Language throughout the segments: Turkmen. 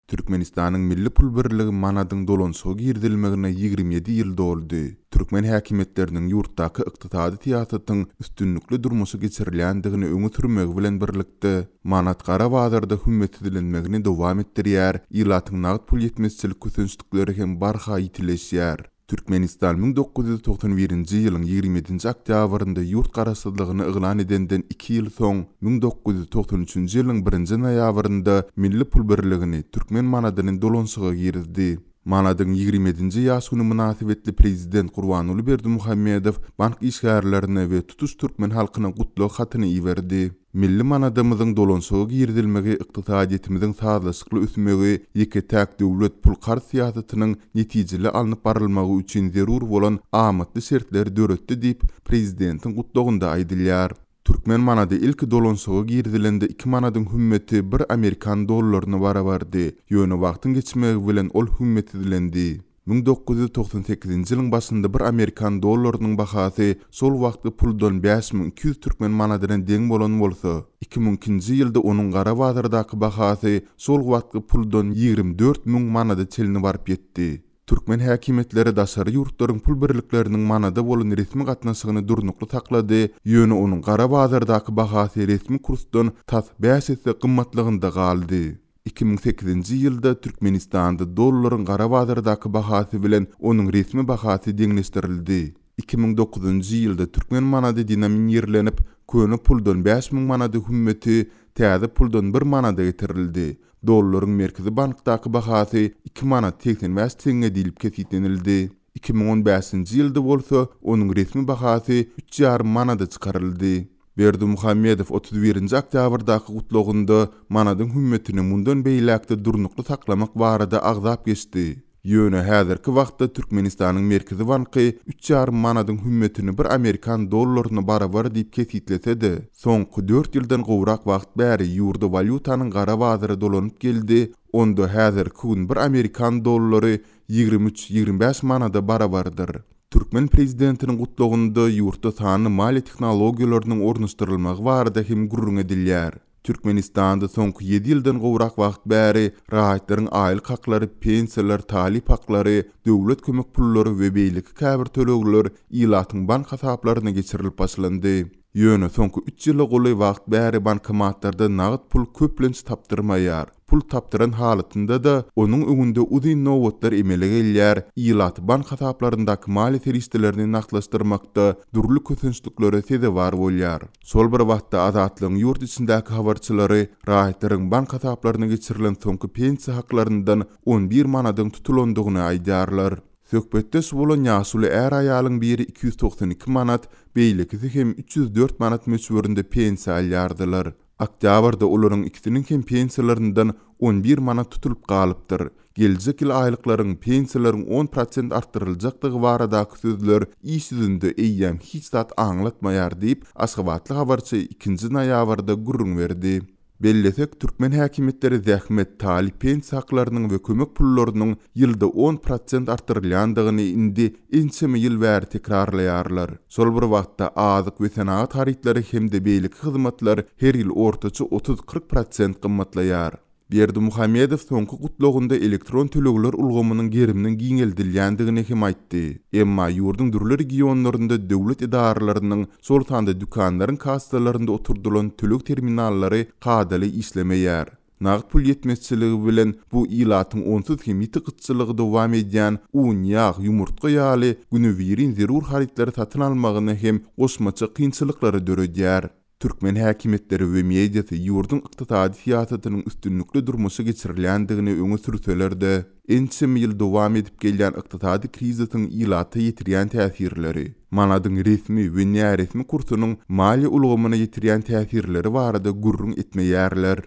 Türkmenistanyň milli pul birligi manadyň dolanyşyga girizilmegine 27 ýyl doldy. Türkmen häkimiýetleriniň ýurtdaky ykdysady syýasatyň üstünlikli durmuşa geçirilýändigini öňe sürmegi bilen birlikde, manat gara bazarda hümmetsizlenmegini dowam etdirýär, ilatyň nagt pul ýetmezçilik kösençlikleri hem barha ýitileşýär. Türkmenistan 1991-nji ýylyň 27-nji oktýabrynda ýurt garaşsyzlygyny yglan edenden iki ýyl soň, 1993-nji ýylyň birinji noýabrynda milli pul birligini, türkmen manadyny dolanyşyga girizdi. Manadyň 27-nji ýaş güni mynasybetli prezident Gurbanguly Berdimuhamedow bank işgärlerine we tutuş türkmen halkyna gutlag hatyny iberdi. Milli manadymyzyň dolanyşyga girizilmegi ykdysadyýetimiziň sazlaşykly ösmegi, ýeke-täk döwlet pul-karz syýasatynyň netijeli alnyp barylmagy üçin zerur bolan amatly şertleri döretdi diýip, prezidentiň gutlagynda aýdylýar. Türkmen manady ilki dolanyşyga girizilende iki manadyň hümmeti bir amerikan dollaryna barabardy, ýöne wagtyň geçmegi bilen ol hümmetsizlendi. 1998-nji ýylyň başynda bir amerikan dollarynyň bahasy şol wagtky puldan 5200 türkmen manadyna deň bolan bolsa, 2002-nji ýylda onuň gara bazardaky bahasy şol wagtky puldan 24 müň manada çenli baryp ýetdi. Türkmen häkimiýetleri daşary ýurtlaryň pul birlikleriniň manada bolan resmi gatnaşygyny durnukly saklady, ýöne onuň gara bazardaky bahasy resmi kursdan tas bäş esse gymmatlygynda galdy. 2008-nji ýylda Türkmenistanda dollaryň gara bazardaky bahasy bilen onuň resmi bahasy deňleşdirildi. 2009-njy ýylda türkmen manady denominirlenip, köne puldan 5000 manady hümmeti täze puldan bir manada getirildi. Dollaryň Merkezi bankdaky bahasy 2 manat 85 teňňe diýlip kesgitlenildi. 2015-nji ýylda bolsa onuň resmi bahasy üç ýarym manada çykaryldy. Berdimuhamedow 31-nji oktýabrdaky gutlagynda manadyň hümmetini mundan beýläk-de durnukly saklamak barada agzap geçdi. Ýöne häzirki wagtda Türkmenistanyň Merkezi banky üç ýarym manadyň hümmetini bir amerikan dollaryna barabar diýip kesgitlese-de, soňky dört ýyldan gowrak wagt bäri ýurda walýutanyň gara bazary dolanyp geldi, onda häzirki gün bir amerikan dollary 23, 25 manada barabardyr. Türkmen prezidentiniň gutlagynda ýurtda sanly maliýe tehnologiýalarynyň ornaşdyrylmagy barada hem gürrüň edilýär. Türkmenistanda soňky ýedi ýyldan gowrak wagt bäri raýatlaryň aýlyk haklary, pensiýalar, talyp haklary, döwlet kömek pullary we beýleki käbir tölegler ilatyň bank hasaplaryna geçirilip başlandy. Ýöne soňky üç ýyla golaý wagt bäri bankomatlarda nagt pul köplenç tapdyrmaýar. Pul tapdyran halatynda-da, onuň öňünde uzyn nobatlar emele gelýär, ilat bank hasaplaryndaky maliýe serişdelerini nagtlaşdyrmakda dürli kösençliklere sezewar bolýar. Şol bir wagtda, Azatlygyň ýurt içindäki habarçylary raýatlaryň bank hasaplaryna geçirilen soňky pensiýa haklaryndan on bir manadyň tutulandygyny aýdýarlar. Söhbetdeş bolan ýaşuly är-aýalyň biri 292 manat, beýlekisi hem 304 manat möçberinde pensiýa alýardylar. Oktýabrda olaryň ikisiniň hem pensiýalaryndan on bir manat tutulyp galypdyr. Geljek ýyl aýlyklaryň, pensiýalaryň on prosent artdyryljakdygy baradaky sözler iş ýüzünde eýýäm hiç zat aňlatmaýar diýip, aşgabatly habarçy ikinji noýabrda gürrüň berdi. Bellesek, türkmen häkimiýetleri zähmet, talyp pensiýa haklarynyň we kömek pullarynyň ýylda on prosent artdyrylýandygyny indi ençeme ýyl bäri tekrarlaýarlar. Şol bir wagtda, azyk we senagat harytlary hem-de beýleki hyzmatlar her ýyl ortaça otuz-kyrk prosent gymmatlaýar. Berdimuhamedow soňky gutlagynda elektron tölegler ulgamynyň geriminiň giňeldilýändigini hem aýtdy. Emma ýurduň dürli regionlarynda döwlet edaralarynyň, şol sanda dükanlaryň kassalarynda oturdylan töleg terminallary kadaly işlemeýär. Nagt pul ýetmezçiligi bilen bu ilatyň onsuz hem ýiti gytçylygy dowam edýän un, ýag, ýumurtga ýaly günübirin zerur harytlary satyn almagyna hem goşmaça kynçylyklary döredýär. Türkmen häkimiýetleri we mediasy ýurduň ykdysady syýasatynyň üstünlikli durmuşa geçirilýändigini öňe sürseler-de, ençeme ýyl dowam edip gelýän ykdysady krizisiň ilata ýetirýän täsirleri, manadyň resmi we näresmi kursunyň maliýe ulgamyna ýetirýän täsirleri barada gürrüň etmeýärler.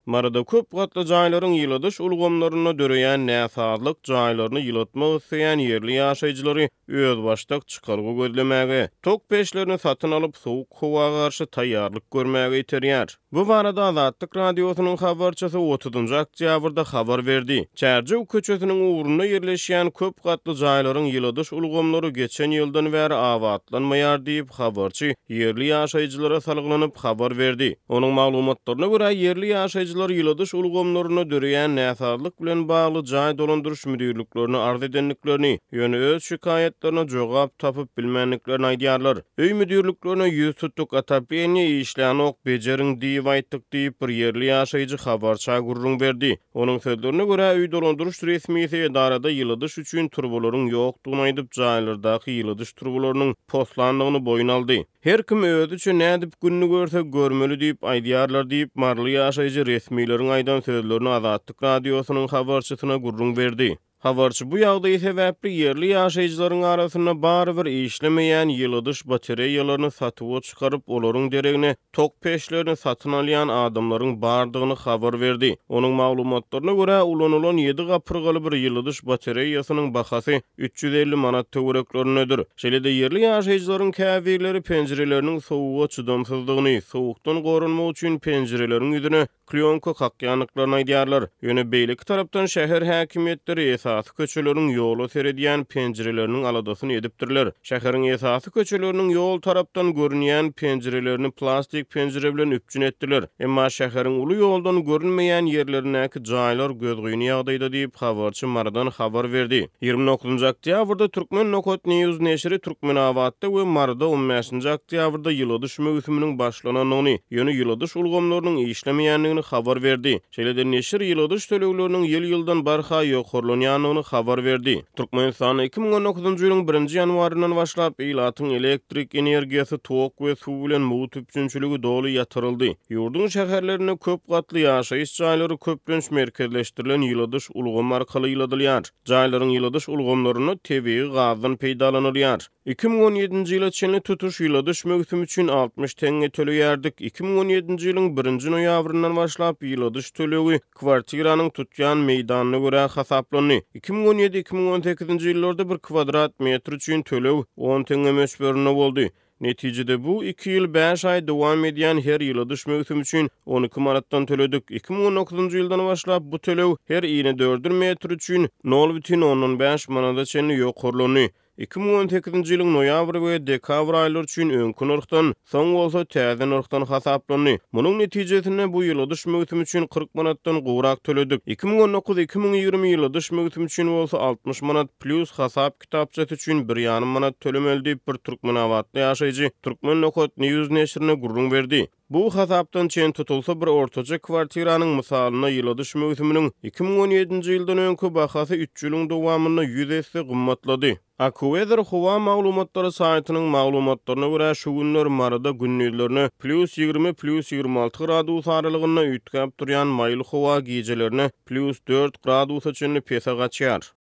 Maryda köp gatly jaýlaryň ýyladyş ulgamlarynda döreýän näsazlyk jaýlaryny ýylatmak isleýän ýerli ýaşaýjylary özbaşdak çykalga gözlemäge, tok peçlerini satyn alyp, sowuk howa garşy taýýarlyk görmäge iterýär. Bu barada Azatlyk Radiosynyň habarçysy otuzynjy oktýabrda habar berdi. Çärjew köçesiniň ugrunda ýerleşýän köp gatly jaýlaryň ýyladyş ulgamlary geçen ýyldan bäri abatlanmaýar diýip, habarçy ýerli ýaşaýjylara salgylanyp habar berdi. Onuň maglumatlaryna görä, ýerli ýaşaýjylar. ýaşaýjylar ýyladyş ulgamlarynda döreýän näsazlyk bilen bagly jaý dolandyryş müdirliklerine arz edendiklerini, ýöne öz şikaýatlaryna jogap tapyp bilmändiklerini aýdýarlar. Öý müdirliklerine ýüz tutduk, otopleniýe işlänok, bejeriň diýip aýtdyk diýip, bir ýerli ýaşaýjy habarça gürrüň berdi. Onuň sözlerine görä, öý dolandyryş resmisi edarada ýyladyş üçin turbalaryň ýokdugyny aýdyp, jaýlardaky ýyladyş turbalarynyň poslandygyny boýun aldy. Her kim özüçe nädip gününi görse görmeli diýip aýdýarlar diýip, maryly ýaşaýjy resmileriň aýdan sözlerini Azatlyk Radiosynyň habarçysyna gürrüň berdi. Habarçy bu ýagdaý sebäpli ýerli ýaşaýjylaryň arasynda barybir işlemeýän ýyladyş batareýalaryny satuwa çykaryp, olaryň deregine tok peçlerini satyn alýan adamlaryň bardygyny habar berdi. Onuň maglumatlaryna görä, ulanylan ýedi gapyrgaly bir ýyladyş batareýasynyň bahasy 350 manat töwereklerindedir. Şeýle-de ýerli ýaşaýjylaryň käbirleri penjireleriniň sowuga çydamsyzdygyny, sowukdan goranmak üçin penjireleriň ýüzüne klýonka kakýandyklaryny aýdýarlar. Ýöne beýleki tarapdan şäher häkimiýetleri esasy köçeleriň ýola seredýän penjireleriniň aladasyny edipdirler. Şäheriň esasy köçeleriniň ýol tarapdan görünýän penjirelerini plastik penjire bilen üpjün etdiler. Emma şäheriň uly ýoldan görünmeýän ýerlerindäki jaýlar gözgyny ýagdaýda diýip, habarçy Marydan habar berdi. 29-njy oktýabrda Turkmen Nokat News neşiri Türkmenabatda we Maryda on bäşinji oktýabrda ýyladyş möwsüminiň başlanandygyny, ýöne ýyladyş ulgamlarynyň işlemeýändigini habar berdi. Şeýle-de neşir ýyladyş tölegleriniň ýyl-ýyldan barha ýokarlanýandygyny habar berdi. Türkmenistanda 2019-njy ýylyň birinji ýanwaryndan başlap ilatyň elektrik energiýasy, tok we suw bilen mugt üpjünçiligi doly ýatyryldy. Ýurduň şäherlerinde köp gatly ýaşaýyş jaýlary köplenç merkezleşdirilen ýyladyş ulgamy arkaly ýyladylýar. Jaýlaryň ýyladyş ulgamlarynda tebigy gazdan peýdalanylýar. 2017-nji ýyla çenli tutuş ýyladyş möwsümi üçin 60 teňňe töleýärdik. 2017-nji ýylyň birinji noýabryndan başlap ýyladyş tölegi kwartiranyň tutýan meýdanyna görä hasaplandy. 2017, 2018-nji ýyllarda bir kwadrat metr üçin töleg on teňňe möçberinde boldy. Netijede bu iki ýyl bäş aý dowam edýän her ýyladyş möwsümi üçin 12 manatdan töledik. 2019-njy ýyldan başlap bu töleg her inedördül metr üçin nol bütin ondan bäş manada çenli ýokarlandy. 2018-nji ýylyň noýabr we dekabr aýlary üçin öňki nyrhdan, soň bolsa täze nyrhdan hasaplandy. Munuň netijesinde bu ýyladyş möwsümi üçin 40 manatdan gowrak töledik. 2019, 2020 ýyladyş möwsümi üçin bolsa 60 manat plýus hasap kitapçasy üçin bir ýarym manat tölemeli diýip, bir türkmenabatly ýaşaýjy Turkmen Nokat News neşirine gürrüň berdi. Bu hasapdan çen tutulsa, bir ortaça kwartiranyň mysalynda ýyladyş möwsüminiň 2017-nji ýyldan öňki bahasy üç ýylyň dowamynda ýüz esse gymmatlady. AccuWeather howa maglumatlary saýtynyň maglumatlaryna görä, şu günler Maryda gündizlerine plýus 20, plýus 26 gradus aralygynda üýtgäp durýan maýyl howa gijelerine plýus dört gradusa çenli pese gaçýar.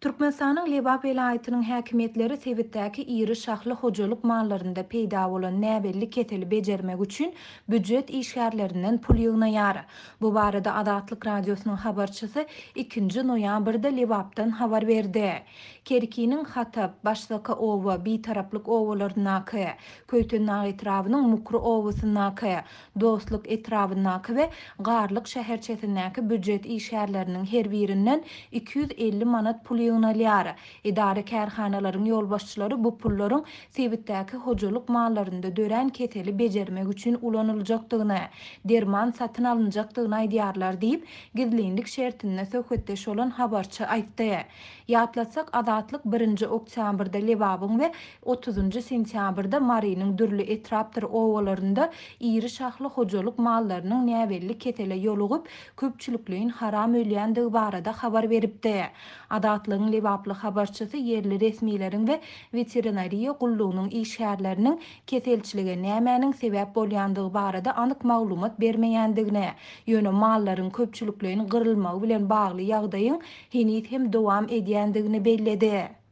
Türkmenistanyň Lebap welaýatynyň häkimiýetleri sebitdäki iri şahly hojalyk mallarynda peýda bolan näbelli keseli bejermek üçin býujet işgärlerinden pul ýygnaýar. Bu barada Azatlyk Radiosynyň habarçysy ikinji noýabrda Lebapdan habar berdi. Kerkiniň Hatap, Başsaka oba, Bitaraplyk obalaryndaky, Köýtendag etrabynyň Mukry obasyndaky, Dostluk etrabyndaky we Garlyk şäherçesindäki býujet işgärleriniň her birinden 250 manat pul ýygnalýar. Edara-kärhanalaryň ýolbaşçylary bu pullaryň sebitdäki hojalyk mallarynda dörän keseli bejermek üçin ulanyljakdygyny, derman satyn alynjakdygyny aýdýarlar diýip, gizlinlik şertinde söhbetdeş bolan habarçy aýtdy. Ýatlatsak, Azatlyk birinji oktýabrda Lebabyň we Otuzynjy sentýabrda Marynyň dürli etrapdyr obalarynda iri şahly hojalyk mallarynyň näbelli kesele ýolugyp, köpçülikleýin haram ölýändigi barada habar beripdi. Azatlygyň lebaply habarçysy ýerli resmileriň we weterinariýa gullugynyň işgärleriniň keselçilige nämäniň sebäp bolýandygy barada anyk maglumat bermeýändigini, ýöne mallaryň köpçülikleýin gyrylmagy bilen bagly ýagdaýyň heniz hem dowam edýändigini belledi.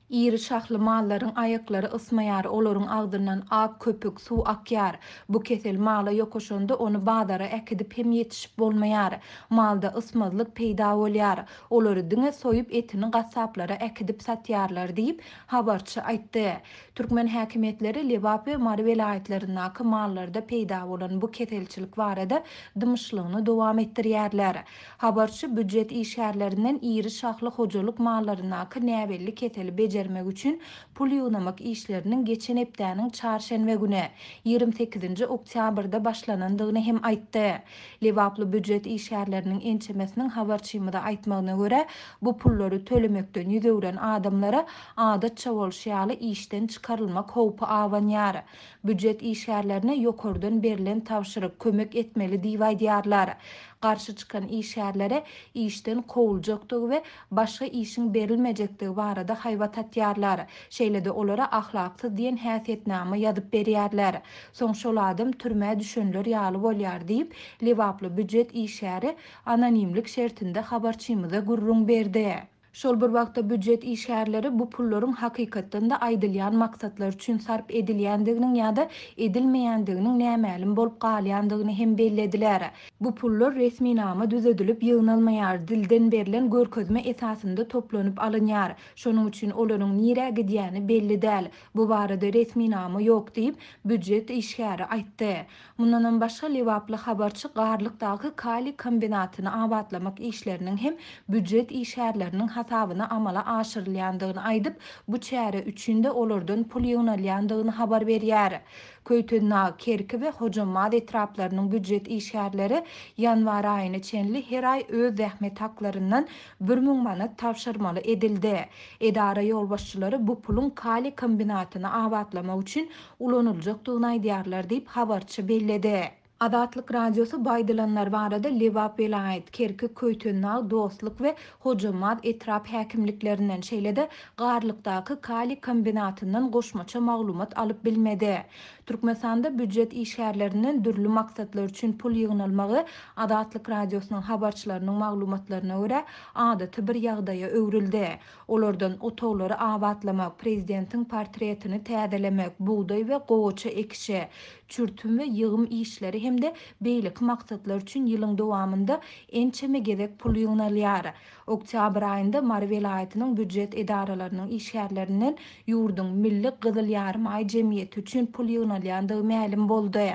Iri şahly mallaryň aýaklary ysmaýar, olaryň agzyndan ak köpük, suw akýar. Bu kesel mala ýokaşanda ony bazara äkidip hem ýetişip bolmaýar. Malda ysmazlyk peýda bolýar. Olary diňe soýup etini gassaplara äkidip satýarlar diýip, habarçy aýtdy. Türkmen häkimiýetleri Lebap we Mary welaýatlaryndaky mallarda peýda bolan bu keselçilik barada dymyşlygyny dowam etdirýärler. Habarçy býujet işgärlerinden iri şahly hojalyk mallaryndaky näbelli keseli bejermek. bejermek üçin pul ýygnamak işleriniň geçen hepdäniň çarşenbe güni, 28-nji oktýabrda başlanandygyny hem aýtdy. Lebaply býujet işgärleriniň ençemesiniň habarçymyza aýtmagyna görä, bu pullary tölemekden ýüz öwren adamlara adatça bolşy ýaly işden çykarylmak howpy abanýar. Býujet işgärlerine ýokardan berlen tabşyryk, kömek etmeli diýip aýdýarlar. Garşy çykan işgärlere işden kowuljakdygy we başga işiň berilmejekdigi barada haýbat atýarlar. Şeýle-de olara ahlaksyz diýen häsiýetnama ýazyp berýärler. Soň şol adam türmä düşenler ýaly bolýar diýip, lebaply býujet işgäri anonimlik şertinde habarçymyza gürrüň berdi. Şol bir wagtda býujet işgärleri bu pullaryň hakykatdan-da aýdylýan maksatlar üçin sarp edilýändiginiň ýa-da edilmeýändiginiň nämälim bolup galýandygyny hem bellediler. Bu pullar resminama düzedilip ýygnalmaýar, dilden berlen görkezme esasynda toplanyp alynýar. Şonuň üçin olaryň nirä gidýäni belli däl. Bu barada resminama ýok diýip, býujet işgäri aýtdy. Mundanam başga, lebaply habarçy Garlykdaky kaliý kombinatyny abatlamak işleriniň hem býujet işgärleriniň hasabyna amala aşyrylýandygyny aýdyp, bu çäre üçin-de olardan pul ýygnalýandygyny habar berýär. Köýtendag, Kerki we Hojambaz etraplarynyň býujet işgärleri ýanwar aýyna çenli her aý öz zähmet haklaryndan 1000 manat tabşyrmaly edildi. Edara ýolbaşçylary bu puluň kaliý kombinatyny abatlamak üçin ulanyljakdygyny aýdýarlar diýip, habarçy belledi. Azatlyk Radiosy bu aýdylanlar barada Lebap welaýat, Kerki, Köýtendag, Dostluk we Hojambaz etrap häkimliklerinden, şeýle-de Garlykdaky kaliý kombinatyndan goşmaça maglumat alyp bilmedi. Türkmenistanda býujet işgärlerinden dürli maksatlar üçin pul ýygnalmagy, Azatlyk Radiosynyň habarçylarynyň maglumatlaryna görä, adaty bir ýagdaýa öwrüldi. Olardan otaglary abatlamak, prezidentiň portretini täzelemek, bugdaý we gowaça ekişi, çürtüm we ýygym işleri hem-de beýleki maksatlar üçin ýylyň dowamynda ençeme gezek pul ýygnalýar. Oktýabr aýynda Mary welaýatynyň býujet edaralarynyň işgärlerinden ýurduň Milli Gyzyl Ýarymaý jemgyýeti üçin pul ýygnalýandygy mälim boldy.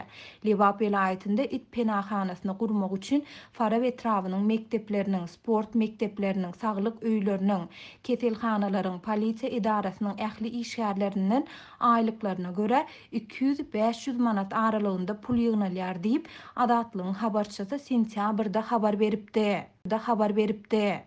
Lebap welaýatynda it penahanasyny gurmak üçin Farap etrabynyň mekdepleriniň, sport mekdepleriniň, saglyk öýleriniň, keselhanalaryň, polisiýa edarasynyň ähli işgärlerinden aýlyklaryna görä 200, 500 manat aralygynda pul ýygnalýar diýip, Azatlygyň habarçysy sentýabrda habar beripdi. Da habar beripdi.